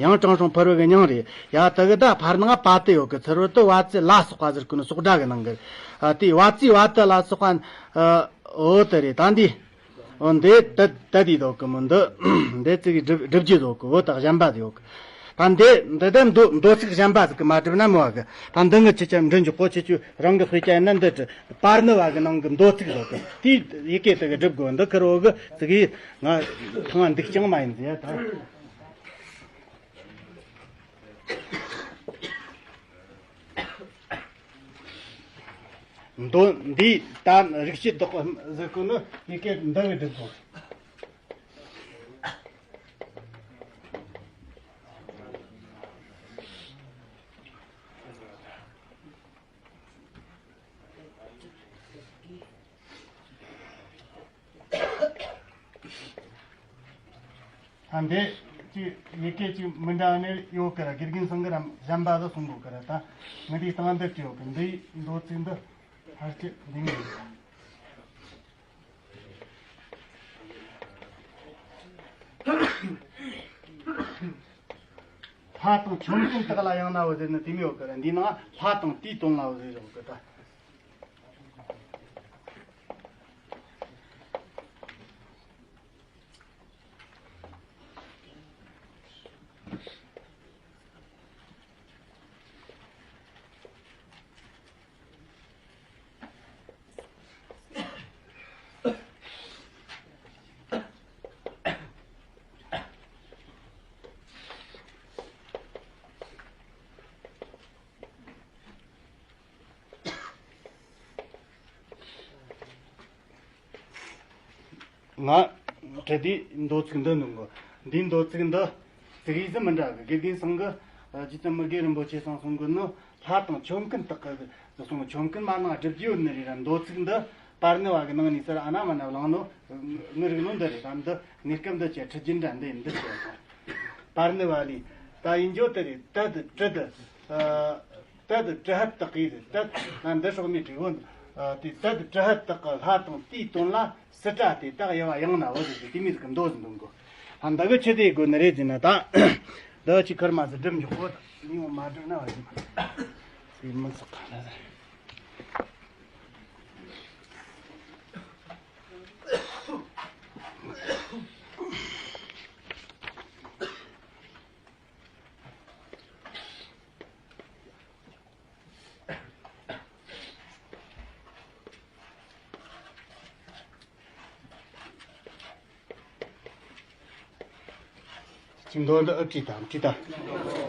ཡང་དྲང་སྲོང་ཕུར་བུ་གི་མྱིང་རེད། ཡ། ད་གི་ད་ཕར་ནང་པ་ཏི་ཡོད་གི། ཚུ་རོལ་དུ་བ་ཙའི་ལ་སོགས་པ་ཟེར་གོ་ནི་སོགས་སྒྲ་གི་ནང་གི། ཨ་དེ་བ་ཙའི་བ་ཏི་ལ་སོགས་པ། ཨ་འོ་དེ་རེད། ད་འདི། འོ་འདི་ད་ད་དེ་འདོག་གི་མོ་འདི། འདི་ཚིག་སྒྲུབ་སྒྲུབ་རྒྱུ་འདོག་གི། འོ་ད་གཞན་པ་ཡོད་གི། ད་འདི་འདི་ད་མདོ་མདོ་ཚིག་གཞན་པ་ཟིག་གི་མ་གྲུབ་ན་མོ་བ་གི། ད་འདི་ངི་ཆི་ཆ་འདྲི་འཇོག་གོ། ཁྱེད་ཆོས་རང་གི་དཔེ་ཆ་ཡིན་ན་འདི་བྲི། པར་ནི་བ་གི་ནང་གི་མདོ་ཚིག་ཟོ་གི། དེ་ཡི་གེ་དེ་གི་སྒྲུབ་དགོས། འདི་ཁུར་འོ་གི་ཚིག་གི་ང་ཐང་འདུག་ཅང་མ་ཡིན་ཟེར་ཡ། ད་མདོ་འདི་ད་རིག་བྱེད་བདག་པོ་ཟེར་གོ་ནི་ཡི་གེ་འདི་གི་སྒྲུབ་དགོས། ད་འདི་ཅིག་ཡི་གེ་ཅིག་མི་འདྲ་ནི་ཡོད་ཀི་ར། དགེ་རྒན་ཚང་གི་ར་གཞན་པ་ཟིག་གསུང་དགོས་ཀི་ར། ད་ངི་འདི་སྟེང་འདི་ཅིག་ཡོད་ཀི། འདི་མདོ་ཚིག་འདི་ཧར་ཅིག་འདི་ངི་ཡོད་ཀི། ལྷ་དང་ཆོམ་རྐུན་དག་ལ་ཡང་ནའོ་ཟེར་ནི་དེ་མོ་ཡོད་ཀི་ར། འདི་ནང་ལྷ་དང་དེའི་དོན་ལའོ་ཟེར་ཡོད་ཀི་ད། ང་བྲི་དུས་མདོ་ཚིག་འདི་འདོན་གོ། འདིའི་མདོ་ཚིག་འདི་ཙིག་གེ་ཟིག་མི་འདྲ་གི། དགེ་རྒན་ཚང་གི་རྗེ་བཙུན་མི་དགེ་རིན་པོ་ཆེ་ཚང་གསུང་གི་ནི། ལྷ་དང་ཆོམ་རྐུན་དག་གི་ཟེར་གསུངས། ཆོམ་རྐུན་མ་ནང་བསྒྲུབ་རྒྱུ་ཡོད་ནི་རེད་ར། མདོ་ཚིག་འདི་པར་ནི་བ་གི་ནང་ནས་ཚུར་ཨ་ན་མ་ན་བླངས་ནོ། ངའི་རིག་ནོ་འདི་རེད། ད་འདི་གནས་སྐབས་འདི་ཆེ་ཁྲི་རྒྱུན་འདྲ་འདི་འདི་ཆེ། པར་ནི་བ་ལས། ད་ཡིན་རྒྱུ་དེ་རེད། དད་དྲི་དེ། ཨ། དད་དྲི་ཧད་དག་གིས་དད་ན་འདི་སྲོག་མེད་དྲི་བོ། ཨ། དེ་དད་དྲི་ཧད་དག་གི་ལྷ་དང་དེའི་དོན་ལ་སྲིད་གྲྭ་དེ་དག་དབྱེ་བ་ཡང་ན་འོ་ཟེར་ཏེ་དེ་མོ་ཟིག་གི་མདོ་ཟིག་འདོན་གོ། ཨ། འདི་གི་ཆི་དེ་དགོས་ནི་རེད་ཟེར་ན། ད་འདི་ཆི་ཁར་མ་ཟིག་སྒྲུབ་འཇུག་གོ། ད་ནི་འོ་མ་སྒྲུབ་ན་བ་ཟིག་ཟེར་མི་ཚོགས་ག་ན་ཟེར། ཅིག་མདོ་འདི་ཨུ་བྲིས་དང་བྲིས་དང་།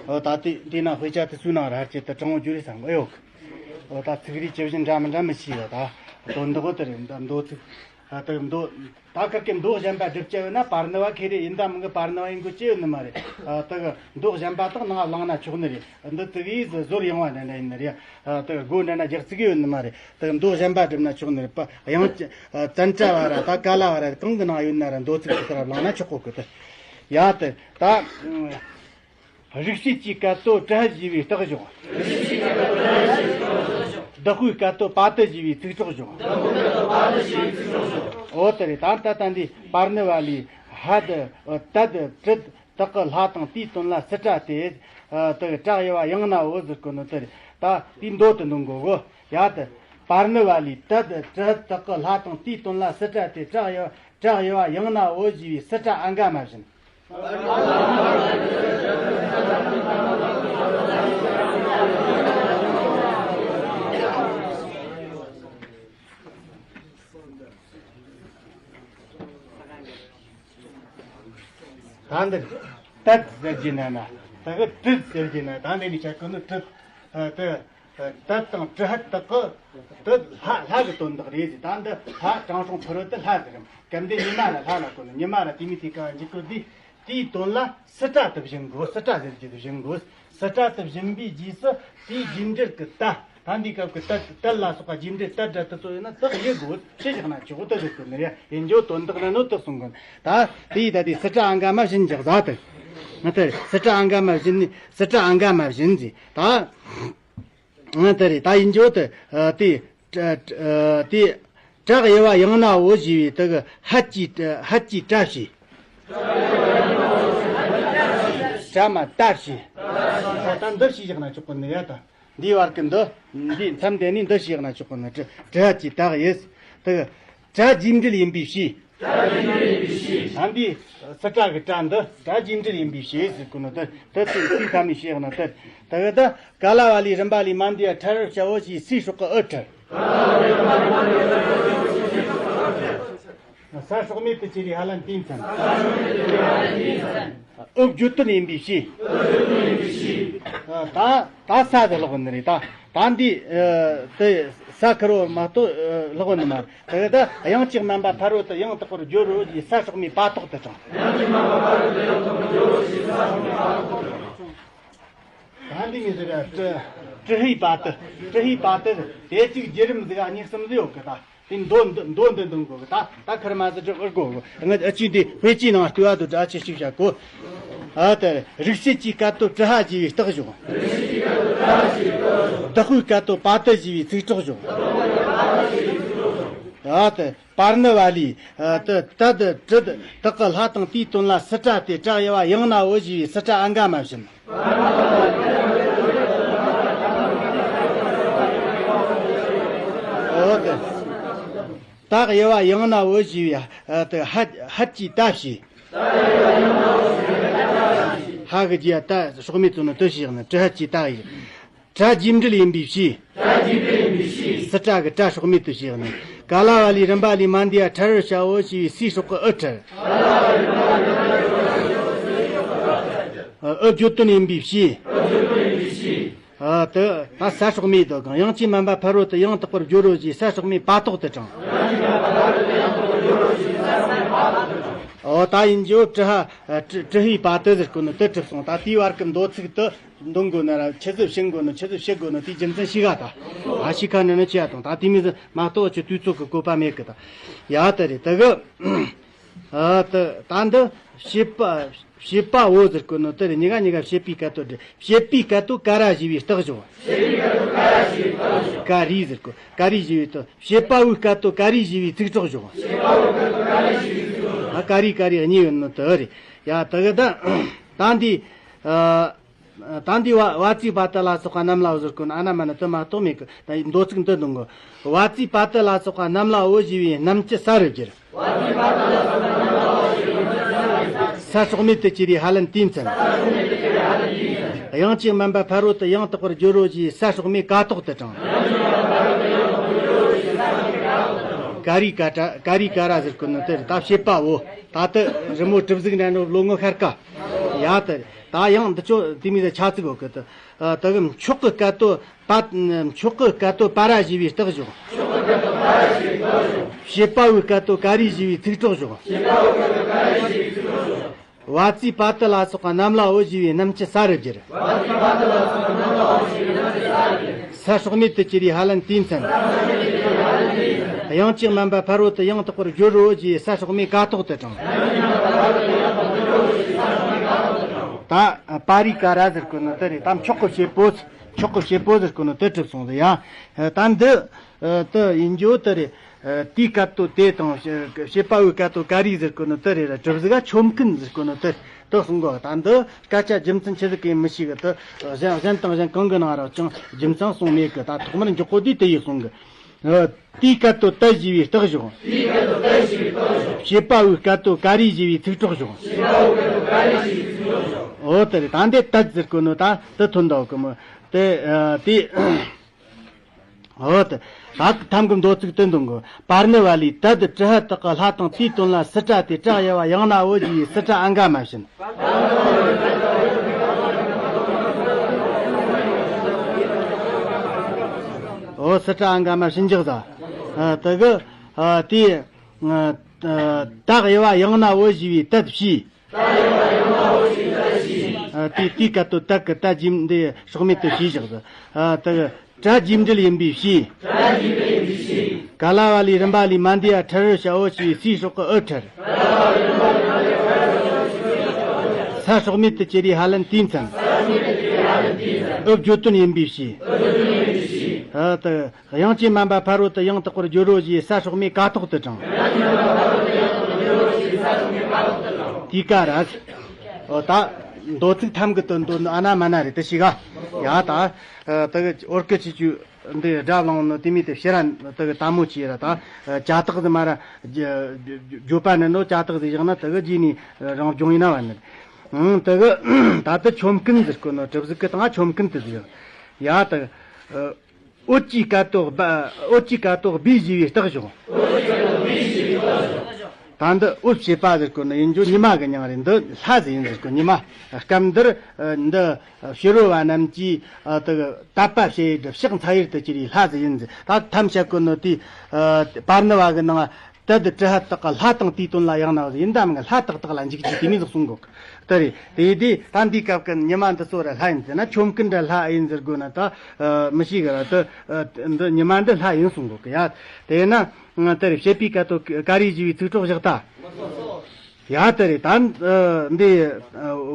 ཨོ་ད་དེ་དེ་ན་དཔེ་ཆ་དེ་ཚོའི་ནང་ར་ཧར་ཆེད་དུ་དྲང་བོ་བརྗོད་རེས་སམ་ཨེ་ཡོད། ཨོ་ད་ཚིག་རིས་ཇི་བཞིན་འདྲ་མི་འདྲ་མི་ཤེས་ཡ། ད་དོན་དག་དེ་རེད། འདི་མདོ་ཚིག་ཨ་དེ་མདོ། ད་ཁ་སྐད་མདོ་གཞན་པ་སྒྲུབ་བྱ་ཡོད་ན་པར་ནི་བ་ཁེ་རེ་ཡིན། ད་མི་གི་པར་ནི་བ་ཡིན་དགོས་ཅི་ཡོད་ནི་མ་རེད། ཨ་དེ་གི་མདོ་གཞན་པ་དག་ནང་བླངས་ན་ཆོག་ནི་རེད། འདི་དེ་གི་ཟོར་ཡང་བ་འདྲ་འདྲ་ཡིན་ནི་རེད། ཨ་དེ་གི་སྒོ་འདྲ་འདྲ་རྒྱག་ཚིག་ཡོད་ནི་མ་རེད། དེ་གི་མདོ་གཞན་པ་སྒྲུབ་ན་ཆོག་ནི་རེད་པ། དབྱངས་ཅན་ཨ་ཙན་དྲ་བ་ར་ད་ཀ་ལ་བ་ར་གང་གི་ནང་ཡོད་ན་ར་མདོ་ཚིག་དེ་ལྟར་བླངས་ན་ཆོག་གོ་གི། དེ་ཡ་དེ་ད། རིག་བྱེད་ཀྱི་སྐད་དོད་དྲི་ཧད་ཞེས་པའི་རྟགས་བཞག་བདག་པོའི་སྐད་དོད་པ་ཏི་ཞེས་པའི་ཚིག་གྲོགས་བཞག་འོ་དེ་རེད། ད་ད་ལྟ་འདི་པར་ནི་བ་ལས་ཧད་དད་དྲི་དག་གི་ལྷ་དང་དེའི་དོན་ལ་སྲིད་གྲྭ་སྟེ། དེ་གྲྭ་དབྱེ་བ་ཡང་ན་འོ་ཟེར་གོ་ནོ་དེ་རེད། ད་དེའི་མདོ་དེ་འདོན་དགོས་གོ། ཡ་དེ་པར་ནི་བ་ལས་དད་དྲི་དག་གི་ལྷ་དང་དེའི་དོན་ལ་སྲིད་གྲྭ་སྟེ། གྲྭ་དབྱེ་བ་གྲྭ་དབྱེ་བ་ཡང་ན་འོ་ཞེས་པའི་སྲིད་གྲྭ་ཨང་ག་མ་བཞིན། ད་འདིར་དད་ཟེར་གྱི་ན་ན། ད་གི་དྲི་ཟེར་གྱི་ན། ད་འདི་ནི་ཆ་ཀུན་ནི་དྲི། ཨ་དེ། དད་དང་དྲི་ཧད་དག་གི་དེ་ལྷ་ལྷ་གི་དོན་དག་རེད་ཟེར། ད་འདི་ལྷ་དྲང་སྲོང་ཕུ་རོ་དེ་ལྷ་ཟེར་རམ། སྐབས་འདི་ཉི་མ་ར་ལྷ་ལ་གོ་ནི། ཉི་མ་ར་དེ་མི་དེ་ཀ་འཇིག་གོ་དེ། དེའི་དོན་ལ་སྲིད་གྲྭ་དེ་བཞེངས་དགོས། སྲིད་གྲྭ་ཟེར་གྱི་དེ་བཞེངས་དགོས། སྲིད་གྲྭ་དེ་བཞེངས་པའི་རྗེས་སུ་དེའི་རྗེས་འབྲེལ་གྱི་ད། ད་འདི་སྐབས་ཀྱི་དད་དད་ལ་སོགས་པ་རྗེས་འབྲེལ་དད་སྒྲ་དེ་ཚོ་ཡིན་ན་དག་ཡེ་དགོས། ཕྱི་བཞག་ན་ཆོག་དེ་ཟེར་གོ་ནི་རེད། ཡིན་རྒྱུ་དོན་དག་ནི་ནོ་དེ་གསུང་གོ། ད་དེའི་ད་དེ་སྲིད་གྲྭ་ཨང་ག་མ་བཞིན་འཇག་ཟ་དེ། ང་དེ་སྲིད་གྲྭ་ཨང་ག་མ་བཞིན་ནི། སྲིད་གྲྭ་ཨང་ག་མ་བཞིན་ཟེར། ད། ཨ་དེ་རེད། ད་ཡིན་རྒྱུ་དེ། ཨ་དེ། ཨ་དེ། གྲྭ་དབྱེ་བ་ཡང་ན་འོ་ཞེས་པའི་དེ་གི་ཧད་ཀྱི་ཧད་ཀྱི་གྲྭ་ཞེས། གྲྭ་མ་ད་ཞེས། ད་འདི་ཞེས་བཞག་ན་ཆོག་གི་ནི་ཡ། ད་འདིའི་བར་གི་འདི། འདིའི་མཚམས་དེ་ནས་འདི་ཞེས་བཞག་ན་ཆོག་གི་ནི། གྲྭ་གྲྭ་ཧད་ཀྱི་ད་ཡེས། དེ་གི་གྲྭ་རྗེས་འབྲེལ་ཡིན་པའི་ཕྱིར། ད་འདི་སྲིད་གྲྭ་གི་གྲྭ་འདི་གྲྭ་རྗེས་འབྲེལ་ཡིན་པའི་ཕྱིར་ཟེར་གོ་ནོ་དེ། དེ་དེ་དེ་ད་མི་ཤེས་ན་དེ། དེ་གི་ད་ག་ལ་བ་ལས་རིམ་པ་ལས་མ་འདི་ཡ་ཕྲ་རོལ་བྱའོ་ཞེས་སའི་སྲོག་གི་ཨུ་ཕྲ། ས་སྲོག་མེད་དུ་བྱས་ལས་ཧ་ལན་ཏིང་ཙམ། ཨུ་བརྗོད་དོན་ཡིན་པའི་ཕྱིར། ད་ད་ས་དེ་ལོག་ནི་རེད། ད་ད་འདི་དེ་ས་ཁར་བོ་མ་གཏོགས་ལོག་ནི་མ་རེད། དེ་ད་དབྱངས་ཅན་རྣམ་པ་ཕ་རོལ་ཏུ་ཡང་དག་པར་སྦྱོར་རོ་ཞེས་ས་སྲོག་མེད་པ་ཏོག་ཏུ་དྲངས། ད་འདི་ངས་ཟེར་ཡ། ཀྲི་ཀྲི་ཧི་པ་ཏི། ཀྲི་ཧི་པ་ཏི་དེ་གཅིག་བརྒྱུད་རིམ་ཟིག་གཉིས་གསུམ་ཟིག་ཡོད་གི། ད་དེ་མདོ་འདི་མདོ་འདི་འདོན་དགོས་གི། ད་ད་ཁར་མ་ཟིག་སྒྲུབ་ཨེ་དགོས་གི། ང་ཨ་ཅི་འདི་དཔེ་ཆའི་ནང་ལྟོས་ཨ་དུ་འདྲ་ཆེ་ཞིག་བྱ་གོ། ཨ་དེ་རིག་བྱེད་ཀྱི་སྐད་དོད་དྲི་ཧ་ཞེས་པའི་རྟགས་བཞག་བདག་པོའི་སྐད་དོད་པ་ཏི་ཞེས་པའི་ཚིག་གྲོགས་བཞག་ཨ་དེ། པར་ནི་བ་ལས། ཨ་དེ་དད་དྲི་དག་གི་ལྷ་དང་དེའི་དོན་ལ་སྲིད་གྲྭ་སྟེ། གྲྭ་དབྱེ་བ་ཡང་ན་འོ་ཞེས་པའི་སྲིད་གྲྭ་ཨང་ག་མ་བཞིན། འོ་དེ། ད་དབྱེ་བ་ཡང་ན་འོ་ཞེས་པའི་ཨ་དེ་ཧད་ཧད་ཀྱི་ད་ཞེས། ཧ་གི་རྗེས་ད་སྲོག་མེད་དུ་ནི་དུ་ཞེས་ནི་ཀྲི་ཧད་ཀྱི་ད་ཡིན། གྲྭ་རྗེས་འབྲེལ་ཡིན་པའི་ཕྱིར། གྲྭ་རྗེས་འབྲེལ་ཡིན་པའི་ཕྱིར། སྲིད་གྲྭ་གི་གྲྭ་སྲོག་མེད་དུ་བྱས་ནས། ག་ལ་བ་ལས་རིམ་པ་ལས་མ་འདི་ཡ་ཕྲ་རོལ་བྱའོ་ཞེས་པའི་སའི་སྲོག་གི་ཨུ་ཕྲ། ཨུ་བརྗོད་དོན་ཡིན་པའི་ཕྱིར། ཨ་དེ་ད་ས་སྲོག་མེད་དུ་གང་། དབྱངས་ཅན་རྣམ་པ་ཕ་རོལ་ཏུ་ཡང་དག་པར་སྦྱོར་རོ་ཞེས་ས་སྲོག་མེད་པ་ཏོག་ཏུ་དྲངས། ཨོ་ད་ཡིན་རྒྱུ་ཀྲི་ཧ་ཀྲི་ཀྲི་ཧི་པ་ཏི་ཟེར་གོ་ནོ་དེ་གྲུབ་སོང་། ད་དེའི་བར་གི་མདོ་ཚིག་དེ་འདོན་དགོ་ནི་ར་ཆི་ཟིག་བྱིན་དགོ་ནི་ཆི་ཟིག་བྱེད་དགོ་ནི་དེའི་རྒྱུ་མཚན་ཤེས་ག་ད། ཨ་ཤི་ཁ་ནི་ནི་ཆི་ཡ་དང་ད་དེ་མི་ཟིག་མ་གཏོགས་ཆི་དུས་ཚོད་གི་བཀོད་པ་མེད་གི་ད། ཡ་དེ་རེད་དེ་གི། ཨ་ད་ད་འདི་བྱེད་པ་བྱེད་པ་བོ་ཟེར་གོ་ནོ་དེ་རེད། གཉིས་ཀ་གཉིས་ཀ་བྱེད་པའི་སྐད་དོད་འདྲི། བྱེད་པའི་སྐད་དོད་ཀ་ར་ཞེས་པའི་རྟགས་བྱུང་། བྱེད་པའི་སྐད་དོད་ཀ་ར་ཞེས་པའི་རྟགས་བྱུང་། ཀ་རི་ཟེར་གོ་ཀ་རི་ཞེས་པའི་རྟགས། བྱེད་པ་བོའི་སྐད་དོད་ཀ་རི་ཞེས་པའི་ཚིག་གྲོགས་བྱུང་། བྱེད་པ་བོའི་སྐད་དོད་ཀ་རི་ཞེས་པའི་ཚིག་གྲོགས་བྱུང་། ཨ་ཀ་རི་ཀ་རི་གཉིས་ཡོད་ནོ་དེ་རེད། ཡ་དེ་གི་ད་ད་འདི་ཨ། ད་འདི་བ་བ་ཙི་པ་ཏི་ལ་སོགས་པ་རྣམས་ལའོ་ཟེར་གོ་ནོ་ཨ་ན་མ་ན་དེ་མ་གཏོགས་མེད་གི། ད་མདོ་ཚིག་འདི་འདོན་གོ། བ་ཙི་པ་ཏི་ལ་སོགས་པ་རྣམས་ལའོ་ཞེས་པའི་རྣམ་བཅད་ས་རུ་བསྒྱུར། ས་སྲོག་མེད་དུ་གྱུར་པའི་ཧ་ལན་དེའི་མཚན། དབྱངས་ཅན་མན་པ་ཕ་རོལ་ཏུ་ཡང་དག་པར་བསྒྱུར་རོ་ཞེས་ས་སྲོག་མེད་ཀ་ཐོག་ཏུ་དྲངས། ཀ་རི་ཀ་ཏྲ་ཀ་རི་ཀ་ར་ཟེར་གོ་ནོ་དེ་རེད། ད་བྱེད་པ་བོ་ད་ལྟ་རི་མོ་གྲུབ་གཟུགས་འདྲ་ནོ་ལོ་ངོ་ཤར་ཀ། ཡ་དེ་ད་ཡང་འདི་ཆོ་དེ་མི་ཆ་ཚིག་གོ་གི་དེ། ཨ་དེ་གི་མཆོག་གི་སྐད་དོད་པ། མཆོག་གི་སྐད་དོད་པ་ར་ཞེས་པའི་རྟགས་བྱུང་། བྱེད་པ་བོའི་སྐད་དོད་ཀ་རི་ཞེས་པའི་ཚིག་གྲོགས་བྱུང་། བ་ཙི་པ་ཏི་ལ་སོགས་པ་རྣམས་ལའོ་ཞེས་པའི་རྣམ་བཅད་ས་རུ་བསྒྱུར། ས་སྲོག་མེད་དུ་གྱུར་པའི་ཧ་ལན་དེའི་མཚན། དབྱངས་ཅན་མན་པ་ཕ་རོལ་ཏུ་ཡང་དག་པར་བསྒྱུར་རོ་ཞེས་ས་སྲོག་མེད་ཀ་ཐོག་ཏུ་དྲངས། ད་པ་རི་ཀ་ར་ཟེར་གོ་ནོ་དེ་རེད། ད་མཆོག་གི་བྱེད་པོ། མཆོག་གི་བྱེད་པོ་ཟེར་གོ་ནོ་དེ་གྲུབ་སོང་ཟེར་ཡ། ད་འདི་དེ་ཡིན་རྒྱུ་དེ་རེད། དེའི་སྐད་དོད་དེ་དང་བྱེད་པ་བོའི་སྐད་དོད་ཀ་རི་ཟེར་གོ་ནོ་དེ་རེད། གྲུབ་གཟུགས་ཆོམ་རྐུན་ཟེར་གོ་ནོ་དེ་དེ་གསུང་གོ། ད་འདི་སྐད་ཆ་རྒྱུ་མཚན་ཆི་ཟིག་གི་མི་ཤེས་གི། དེ་གཞན་གཞན་དང་གཞན་གང་གི་ནང་ར་ཅང་རྒྱུ་མཚན་གསུངས་མེད་གི། ད་ཐོག་མར་འཇོག་གོ་དུས་དེ་ཡིས་གསུང་གི། དེའི་སྐད་དོད་ཏི་ཞེས་པའི་རྟགས་བྱུང་། བྱེད་པ་བོའི་སྐད་དོད་ཀ་རི་ཞེས་པའི་ཚིག་གྲོགས་བྱུང་། འོ་དེ་རེད། ད་འདི་ཏད་ཟེར་གོ་ནོ་ད་དེ་ཐོན་འདུག་གི་མོ། དེ་དེ། འོ་དེ། ད་ཐམ་གི་མདོ་ཚིག་དེ་འདོན་གོ། པར་ནི་བ་ལས་ཏད་ཀྲི་ཧ་ཏག་གི་ལྷ་དང་དེའི་དོན་ལ་སི་ཏྲ་སྟེ་བྲག་ཡ་བ་ཡང་ན་འོ་ཞེས་པའི་སི་ཏྲ་ཨ་འགའ་མ་བྱིན། འོ་སི་ཏྲ་ཨ་འགའ་མ་བྱིན་འཇག་ཟ། དེ་གི་དེ། ཏག་ཡ་བ་ཡང་ན་འོ་ཞེས་པའི་ཏད་བྱས། དེ་དེའི་སྐད་དོད་ཏད་ཀྱི་ཏ་རྗེས་འདི་སྲོག་མེད་དུ་བྱས་བཞག་ཟ། དེ་གི་ཏྲ་རྗེས་འབྲེལ་ཡིན་པའི་བྱས། ག་ལ་བ་ལས་རིམ་པ་ལས་མ་འདས་ཡ་ཕྲལ་རོ་བྱའོ་ཞེས་པའི་སིའི་སྲོག་གི་ཨུ་ཕྲལ། ས་སྲོག་མེད་དུ་གྱུར་པའི་ཧ་ལན་དེའི་མཚན། ཨུ་བརྗོད་དོན་ཡིན་པའི་བྱས། དེ་དབྱངས་ཅན་མན་པ་ཕ་རོལ་ཏུ་ཡང་དག་པར་བསྒྱུར་རོ་ཞེས་ས་སྲོག་མེད་ཀ་ཐོག་ཏུ་དྲངས། དེའི་ཀ་ར། འོ་ད་མདོ་ཚིག་ཐམ་གི་དོན་དོན་ཨ་ན་མ་ན་རེད་དེ་ཤི་ག། ཡ་ད་དེ་གི་འོར་གི་ཆི་ཆུ་འདི་སྒྲ་བླངས་ནོ་དེ་མི་དེ་ཕྱི་ར་དེ་གི་ལྟ་མོ་ཆི་ར་ད་ཅ་དག་ཟི་མ་ར་བརྗོད་པ་ནི་ནོ་ཅ་དག་ཟི་བཞག་ན་དེ་གི་རྗེས་ནས་རང་བྱུང་ཡིན་ན་བ་ནི། དེ་གི་ད་དེ་ཆོམ་རྐུན་ཟེར་གོ་ནོ་གྲུབ་གཟུགས་གི་སྟེང་ཆོམ་རྐུན་དེ་ཟིག་ཡ་དེ། འོད་ཀྱི་སྐད་དོད་འོད་ཀྱི་སྐད་དོད་སྦས་ཞེས་པའི་རྟགས་བྱུང་། ད་འདི་འོད་བྱེད་པ་ཟེར་གོ་ནི་ཡིན་རྒྱུ་ཉི་མ་གི་མྱིང་རེད། འདི་ལྷ་ཟིག་ཡིན་ཟེར་གོ། ཉི་མ་སྐབས་འདིར་འདི་ཕྱི་རོལ་བ་རྣམས་ཀྱིས་དེ་གི་དད་པ་བྱེད་ཡུལ་དུ་ཕྱག་འཚལ་ཡུལ་དུ་གྱུར་པའི་ལྷ་ཟིག་ཡིན་ཟེར། ད་ཐམས་ཅད་གོ་ནི་དེ་པར་ནི་བ་གི་ནང་ཏད་ཀྲི་ཧ་ཏག་གི་ལྷ་དང་དེའི་དོན་ལ་ཡང་ན་ཡིན་ད་མིན་ལྷ་ཏག་ཏག་ལ་འཇིགས་རྒྱུ་དེ་མིན་ཟིག་གསུང་གོ། དེ་རེད། དེ་དེ་ད་འདིའི་སྐབས་ཀྱི་ཉི་མ་འདི་ཚོ་ར་ལྷ་ཡིན་ཟེར་ན་ཆོམ་རྐུན་འདྲ་ལྷ་ཡིན་ཟེར་དགོས་ན་ད་མི་ཤེས་གི་ར། དེ་འདི་ཉི་མ་འདི་ལྷ་ཡིན་གསུང་གོ་གི་ཡ། དེ་ན་དེ་རེད། བྱེད་པའི་སྐད་དོད་ཀ་རི་ཞེས་པའི་ཚིག་གྲོགས་བཞག་ད། ཡ་དེ་རེད། ད་འདི་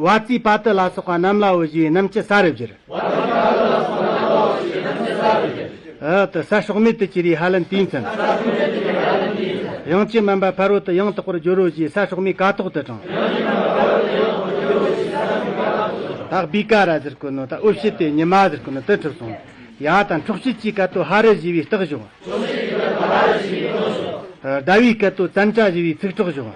བ་ཙི་པ་ཏི་ལ་སོགས་པ་རྣམས་ལའོ་ཞེས་པའི་རྣམ་བཅད་ས་རུ་བསྒྱུར། ཨ་དེ་ས་སྲོག་མེད་དུ་གྱུར་པའི་ཧ་ལན་དེའི་མཚན། དབྱངས་ཅན་མན་པ་ཕ་རོལ་ཏུ་ཡང་དག་པར་བསྒྱུར་རོ་ཞེས་ས་སྲོག་མེད་ཀ་ཐོག་ཏུ་དྲངས། ད་སྦས་ཀ་ར་ཟེར་གོ་ནོ་ད་འོད་བྱེད་དེ་ཉི་མ་ཟེར་གོ་ནོ་དེ་གྲུབ་སོང་། ཡ་ད་འཕྲོག་བྱེད་ཀྱི་སྐད་དོད་ཧ་རི་ཞེས་པའི་རྟགས་བྱུང་། ཟླ་བའི་སྐད་དོད་ཙན་ཏྲ་ཞེས་པའི་ཚིག་གྲོགས་བྱུང་།